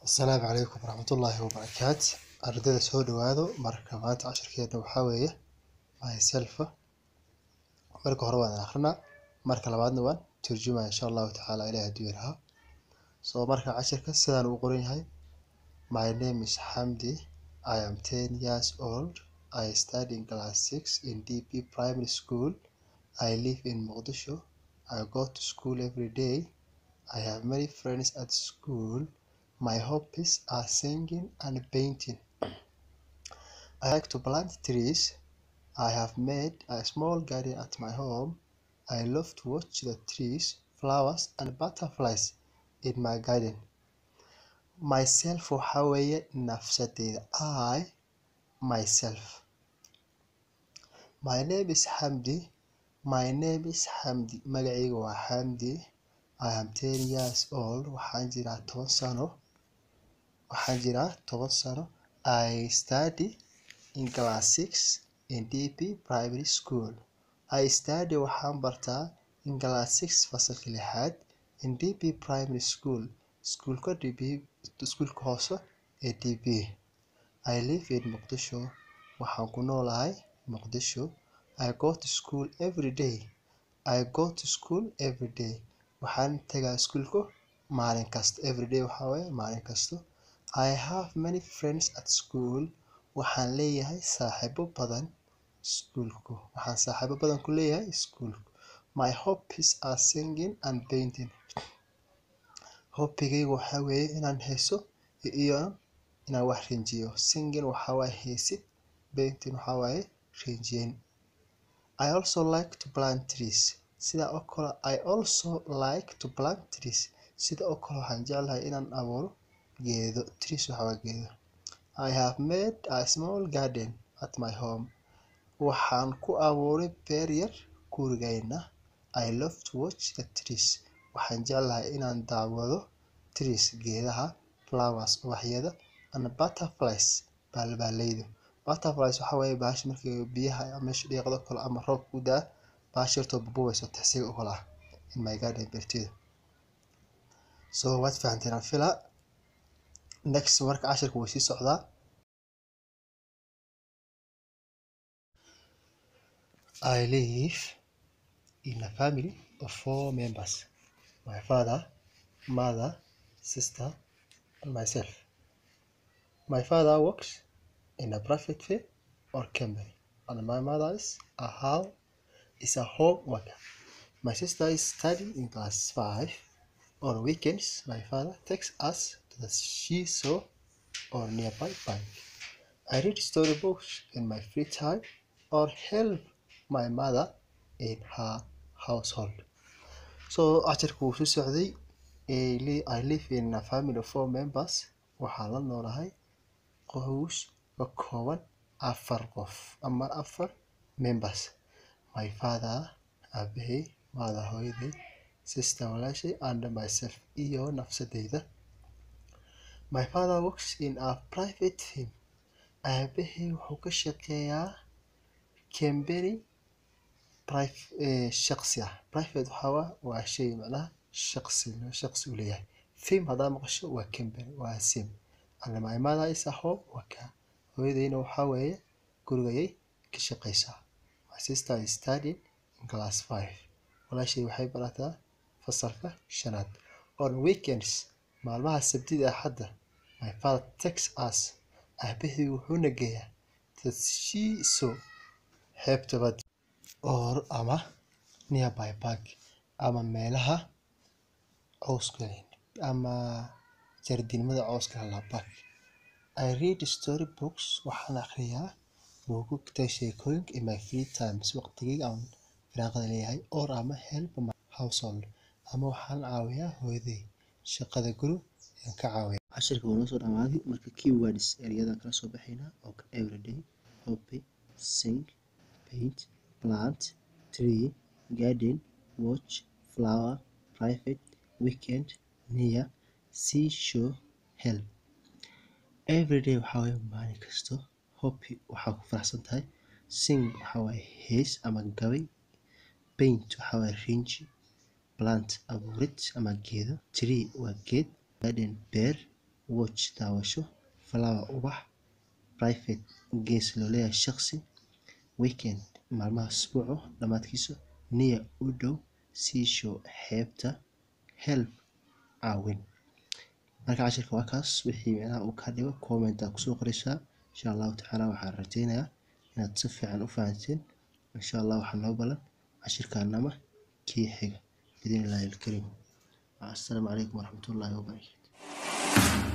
Asalaamu calaykum waraxmatullaahi wabarakaatu. Ardayda, soo dhawaado. Marka maanta cashirkeena waxaa weeye myself. Marka hore waan akrinaa, marka labaadna waan turjumaya, insha Allahu tacaala, Ilahi hadduu yiraahdo. So marka cashirka sidaan uu qoran yahay: My name is Hamdi. I am 10 years old. I study in class 6 in DP Primary School. I live in Mogadishu. I go to school every day. I have many friends at school. My hobbies are singing and painting. I like to plant trees. I have made a small garden at my home. I love to watch the trees, flowers and butterflies in my garden. Myself waxaa weeye nafsadeyda. I, myself. My name is Hamdi. My name is Hamdi. Magacayga waa Hamdi. I am 10 years old. Waxaan jiraa 10 sano. Waxaan jiraa 10 sano. I study in class 6 in DP Primary School. I study, waxaan bartaa, in class 6, fasalka lixaad, in DP Primary School, iskuulka DP, iskuulka hoose ee DP. I live in Muqdisho. Waxaan ku noolahay Muqdisho. I go to school every day. I go to school every day. Waxaan tagaa iskuulka maalin kasta. Every day waxaa waaye maalin kasta. I have many friends at school. Waxaan leeyahay saaxiibo badan iskuulku. Waxaan saaxiibo badan ku leeyahay iskuulku. My hobbies are singing and painting. Hobbigaygu waxaa weeye inaan heeso iyo inaan wax rinjiyo. Singing waxaa waaye heesid, painting waxaa waaye rinjiyeyn. I also like to plant trees. Sida oo kale, I also like to plant trees. Sida oo kale waxaan jeclahay inaan abuuro geedo. Trees waxaa waaye geedo. I have made a small garden at my home. Waxaan ku abuuray beer yar gurigeyna. I love to watch the trees. Waxaan jeclahay inaan daawado trees, geedaha, flowers, ubaxyada, and butterflies, baalbaleyda. Butterflies waxaa waaye bahasha markii biyaha meesha dhiiqada kale ama roob ku daa, bahasha yartoo bububayso, tixsiga oo kale ah, in my garden, beertayda. So waad fahanteen aan filaa. Next, marka cashirka wuu sii socdaa. I live in a family of four members: my father, mother, sister, and myself. My father works in a private firm or company, and my mother is a home worker. My sister is studying in class 5. On weekends, my father takes us to the seashore or nearby park. I read storybooks in my free time or help my mother in her household. So cashirka wuu sii socday. I live in a family of four members. Waxaan la noolahay qoys ka kooban afar qof ama afar members. My father, aabahay, mother, hooyaday, sister, walaashay, and myself, iyo nafsadeyda. My father works in a private firm. Aabahay wuxuu ka shaqeeyaa company shaqsi ah. Private waxaa waa shay macnaha shaqsi uu leeyahay. Firm haddaa maqasho waa company, waa same. And my mother is a home worker. Hooyadayna waxaa weeye gurigayay ka shaqeysaa. My sister is studying in class 5. Walaashay waxay barataa fasalka shanaad. On weekends, maalmaha Sabtida, Axadda, my father takes us, aabahay wuxuu na geeyaa, to the seashore, xeebta badda, or ama nearby park, ama meelaha cawska leh ama jardiinada cawska la park. I read story books, waxaan akhriyaa buugagta sheekooyinka, in my free times, waqtigayga aan firaaqada leeyahay, or ama help my household, ama waxaan caawiyaa hooyaday shaqada guri ayaan ka caawiyaa. Cashirka wuu noo soo dhamaaday. Marka keywords, ereyada kala soo baxaynaa oo everyday, hobby, sing, paint, plant, tree, garden, watch, flower, private, weekend, near, seashore, help. Everyday waxaa waaye maalin kasto. Hobby waxaa ku faraxsan tahay. Sing waxaa waaye hees ama gabay. Paint waxaa waaye rinji. Plant, abuurid ama geedo. Tree waa geed. Garden, beer. Watch daawasho, flower ubax, private gees loo leeyahay shaqsi, weekend maalmaha usbuucu dhammaadkiisa, near u dhow, seashore xeebta, help caawin. Marka cashirka waa kaas. Wixii micnaha uu ka dhigo comment aa kusoo qoraysaa, insha Allahu tacaala. Waxaan rajeynayaa inaad si fiican u fahanteen, insha Allah. Waxaa noo balan cashirkaan ama kii xiga, biidni illaahi alkariim. Assalaamu calaykum waraxmatullaahi wabarakaatu.